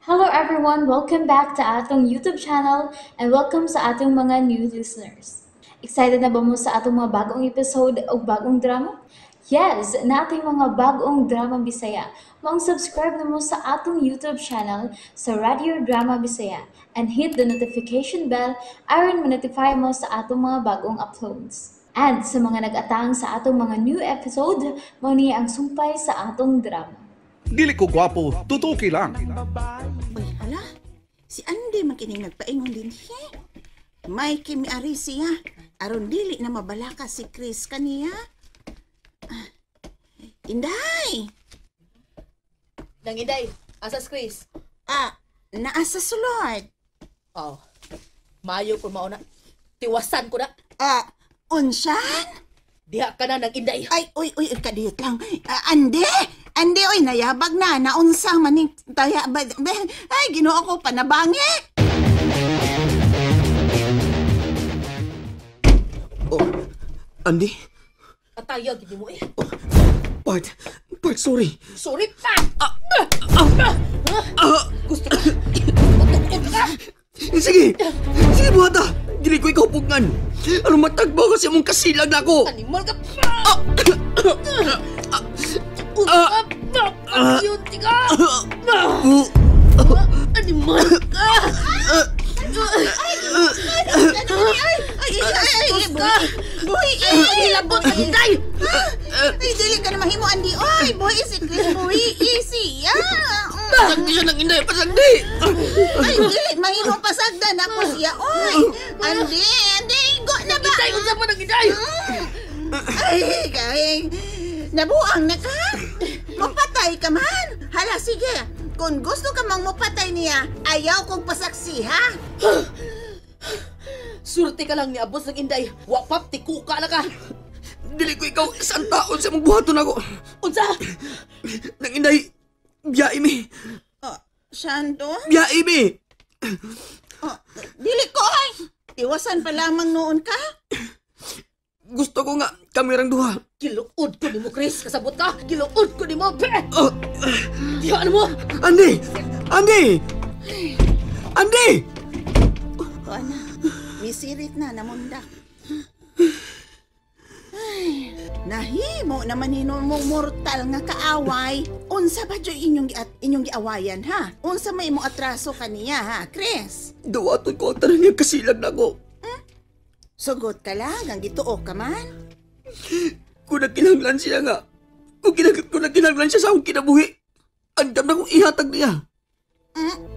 Hello everyone! Welcome back to atong YouTube channel and welcome sa atong mga new listeners. Excited na ba mo sa atong mga bagong episode o bagong drama? Yes! Nating mga bagong drama Bisaya. Maong subscribe na mo sa atong YouTube channel sa Radio Drama Bisaya and hit the notification bell aron ma-notify mo sa atong mga bagong uploads. And sa mga nag-atang sa atong mga new episode, mao ni ang sumpay sa atong drama. Dili ko gwapo, tutuki lang. Uy, hala. Si Andy man kining nagpaingon din he. May kimiari siya. Aron dili na mabalaka si Chris kaniya. Ah, Inday! Nang Inday, asa si Chris? Ah, naa sa sulod. Oh. Mayo ko mauna. Tiwasan ko na. Ah, unsan? Diha ka na nang Inday. Ay, uy, uy, kadiyot lang. Ah, Ande! Ande, uy, nayabag na. Naunsa maning taya ba? Ay, Ginoo ko, panabangi! Oh, Andy? Ataya gid mo eh. Bart, Bart, sorry. Sorry pa. Gusto ka. Utok ka. Sige, sige buhata. Dili ko ikaw pugngan. Ano matagbaw kasi mong kasilag na ako. Animal ka pa. Yun ka. Animal ka. Ay, ay, ay, ay, buhi, buhi, ay, hilabot, Inday. Ay, dili ka na mahimo, Andy. Oy, buhi si Chris, buhi siya. Pasagdi siya ng Inday, pasagdi! Ay, dili, mahimo pasagdan ako siya. Oy, Andy, Andy, go na ba? Inday, unsa pa nang Inday? Ay, kay, nabuang na ka. Mapatay ka man. Hala, sige. Kung gusto ka mang mapatay niya, ayaw kong pasaksi, ha? Surte ka lang ni abos ng Inday. Wa pap tikuka na ka. Dili ko ikaw isang taon sa mong buhaton ako. Unsa? Nang Inday, biyai mi. Oh, Shando? Biyai mi. Oh, dili ko, ay. Tiwasan pa lamang noon ka. Gusto ko nga kamerang duha. Giluod ko nimo, Chris. Kasabot ka. Giluod ko nimo. Oh, Diha ano mo? Andy! Andy! Andy! O, ana, misirit na namundak. Ay, nahimo naman hino mong mortal nga kaaway. Unsa ba jud inyong inyong giawayan ha? Unsa may imong atraso kaniya ha, Chris? Dawaton ko ang tanan niyang kasilag na ako. Sugot ka lang, ang gituo ka man. Kung nagkinahanglan siya nga, kung nagkinahanglan siya sa akong kinabuhi, andam na kong ihatag niya.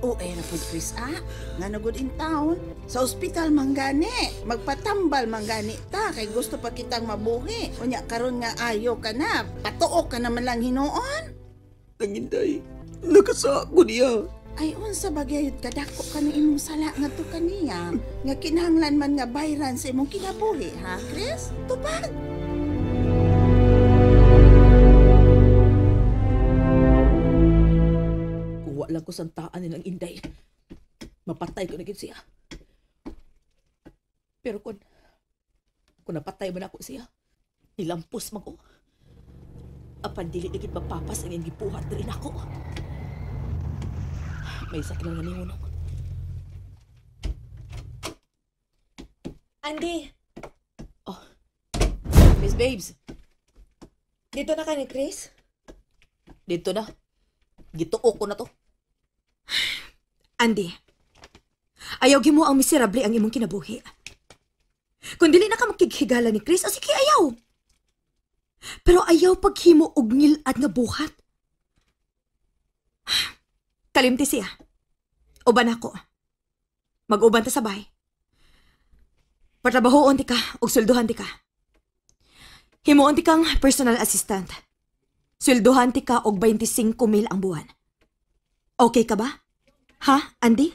O, ay na po, Chris, ah. Nga na good in town. Sa ospital manggani. Magpatambal manggani ta. Kay gusto pa kitang mabuhi. Unya, karon nga ayo ka na. Patuo ka naman lang hinuon. Nanginday, nakasa ko niya. Ay, unsa bagayod kadako ka ng imong sala nga to kaniya. Nga kinahanglan man nga bayran sa imong kinabuhi, ha, Chris? Tupag! Kuha lang ko santaan ni ng Inday. Mapatay ko na gid siya. Pero kung napatay man ako siya, nilampos man ko. Apan dili na gid mapapas ang iyang gibuhat diri nako. May sakit lang nga nihunong. Andy, Oh. Miss Babes, dito na ka ni Chris? Dito na. Gituo ko na to. Andy, ayaw gimo ang miserable ang imong kinabuhi. Kung dili na ka makighigala ni Chris, o sige ayaw. Pero ayaw paghimo og ngil-ad nga buhat. Kalimti siya. Uban ako. Mag-uban ta sabay. Patrabahoon ti ka og swelduhan ti ka. Himuon ti kang personal assistant. Swelduhan ti ka og 25,000 ang buwan. Okay ka ba? Ha, Andy?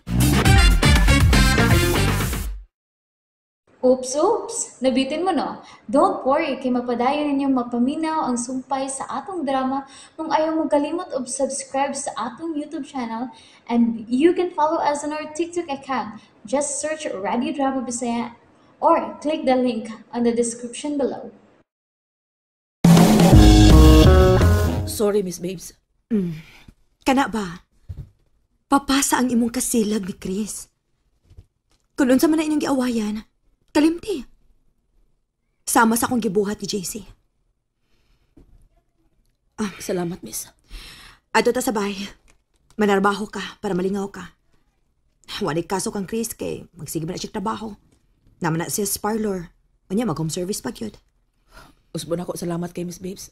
Oops, oops! Nabitin mo, no? Don't worry, kay mapadayon ninyong mapaminaw ang sumpay sa atong drama kung ayaw mo kalimot og subscribe sa atong YouTube channel, and you can follow us on our TikTok account. Just search Radio Drama Bisaya or click the link on the description below. Sorry, Miss Babes. Kana ba? Papasa ang imong kasilag ni Chris. Kung unsa man na inyong giawayan, kalimti. Sama sa akong gibuhat ni JC. Salamat, miss. Adto ta sa bahay. Manarbaho ka para malingaw ka. Walay kaso kang Chris kay magsige man na siya trabaho. Naman na siya sa parlor. Unya mag-home service pa gyud. Usbon ako, salamat kay Miss Babes.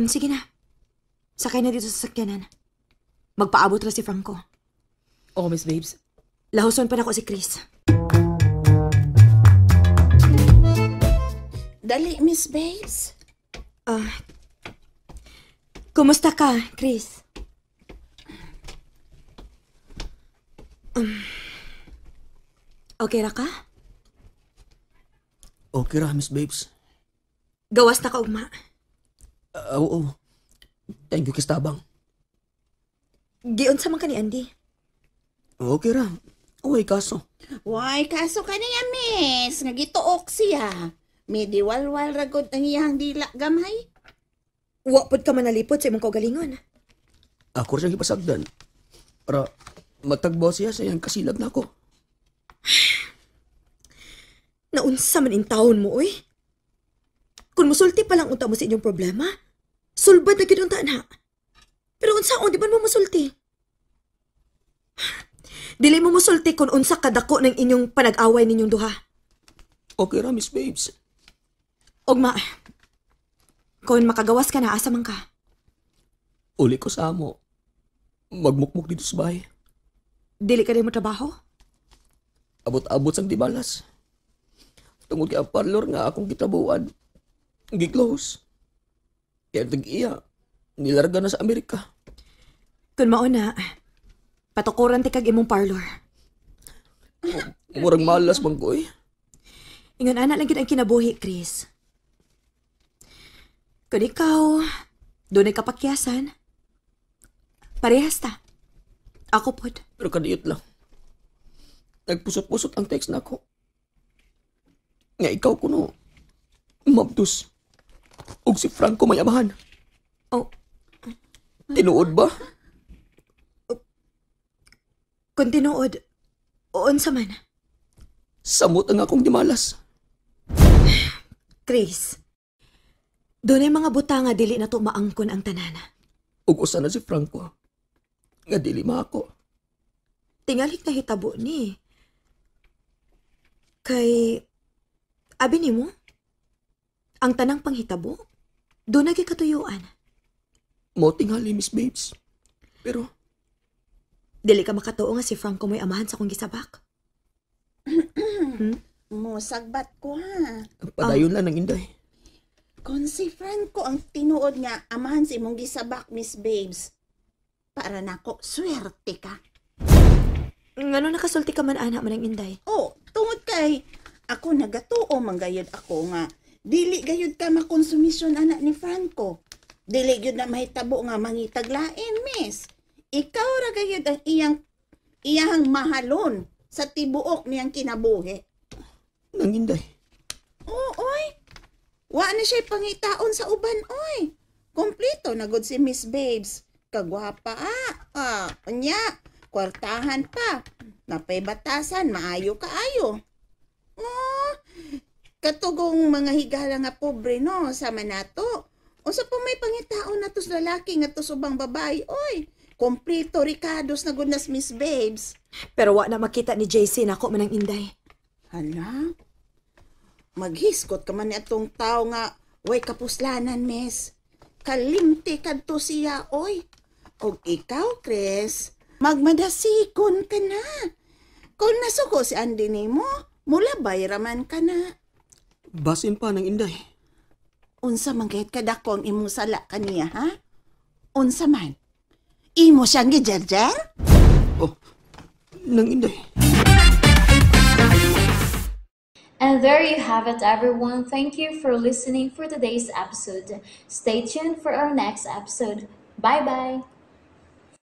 Sige na. Sakay na dito sa sakyanan. Magpaabot ra si Franco. Oo, Miss Babes. Lahuson pa nako si Chris. Dali, Miss Babes. Kumusta ka, Chris? Okay ra ka? Okay ra, Miss Babes. Gawas na ka ugma. Oo. Thank you, Kistabang. Giunsa man ka ni Andy? Okay ra. Uy, kaso. Why, kaso ka niya, miss. Nga gituok siya. May diwalwal ragod ang iyang dila gamay. Wa pud ka manalipod sa imong kaugalingon. Ako ra siyang gipasagdan. Para matagbo siya sa iyang kasilag nako. Naunsa man intawon mo, uy. Kung musulti pa lang unta mo sa inyong problema, sulbad na gyud unta na. Pero unsaon, di ba mo musulti? Dili mo musulti kung unsa kadako ng inyong panag-away ninyong duha. Okay ra, Miss Babes. Ugma, kung makagawas ka na, asa man ka? Uli ko sa amo. Magmukmuk dito sa bahay. Dili ka rin mo trabaho? Abot-abot sang dibalas. Tungod kay ang parlor nga akong gitabuan. Gi-close. Kaya tag-iya, nilarga na sa Amerika. Kung mauna, patukuran ti kag imong parlor. Murag malas man ko eh. Ingon ana lang gid ang kinabuhi, Chris. Kung ikaw, dunay kapakyasan, parehas ta. Ako pod. Pero kadiyot lang. Nagpusot-pusot ang text nako. Nga ikaw kuno, mabdus. Og si Franco may amahan. Oh. Tinuod ba? Kung tinuod, unsa man. Samot ang akong dimalas. Chris, dunay mga buta nga dili na to maangkon ang tanan. Ug usa na si Franco. Nga dili maako. Tingalik na hitabo ni. Kay, abi nimo, ang tanang panghitabo, dunay kay katuyuan. Mao tingali, Miss Babes. Pero, dili ka makatuo nga si Franco mo'y amahan sa akong gisabak. Musagbat ko ha. Padayon lang ng inday. Kung si Franco ang tinuod nga amahan sa imong gisabak, Miss Babes, para nako, swerte ka. Ngano nakasulti ka man ana man ang inday? Oh, tungod kay ako nagatuo man gayud ako nga dili gayud ka makonsumisyon ana ni Franco. Dili gyud na mahitabo nga mangitaglain, miss. Ikaw ra gayud ang iyang mahalon sa tibuok niyang kinabuhi. Nang inday. Oo, oy. Wa na siya pangitaon sa uban, oy. Kompleto na gud si Miss Babes. Kagwapa, ah. Unya, kwartahan pa. Napay batasan, maayo kaayo. Oh, katugong mga higala nga pobre, no, sama nato. Unsa pa may pangitaon nato sa lalaki nga to subang babae, oy. Kompleto ricados na gud nas Miss Babes. Pero wa na makita ni JC nako man ang inday. Hala? Maghiskot ka man ni atong tao nga way kapuslanan, miss. Kalimti kadto siya, oy. Og ikaw, Chris, magmadasikon ka na. Kung nasuko si Andy nimo, mulabay raman ka na. Basin pa ng inday. Unsa man kahit kadako ang imong sala kaniya, ha? Unsa man? Imo siyang gijerjer? Oh, nang inday. And there you have it, everyone. Thank you for listening for today's episode. Stay tuned for our next episode. Bye-bye!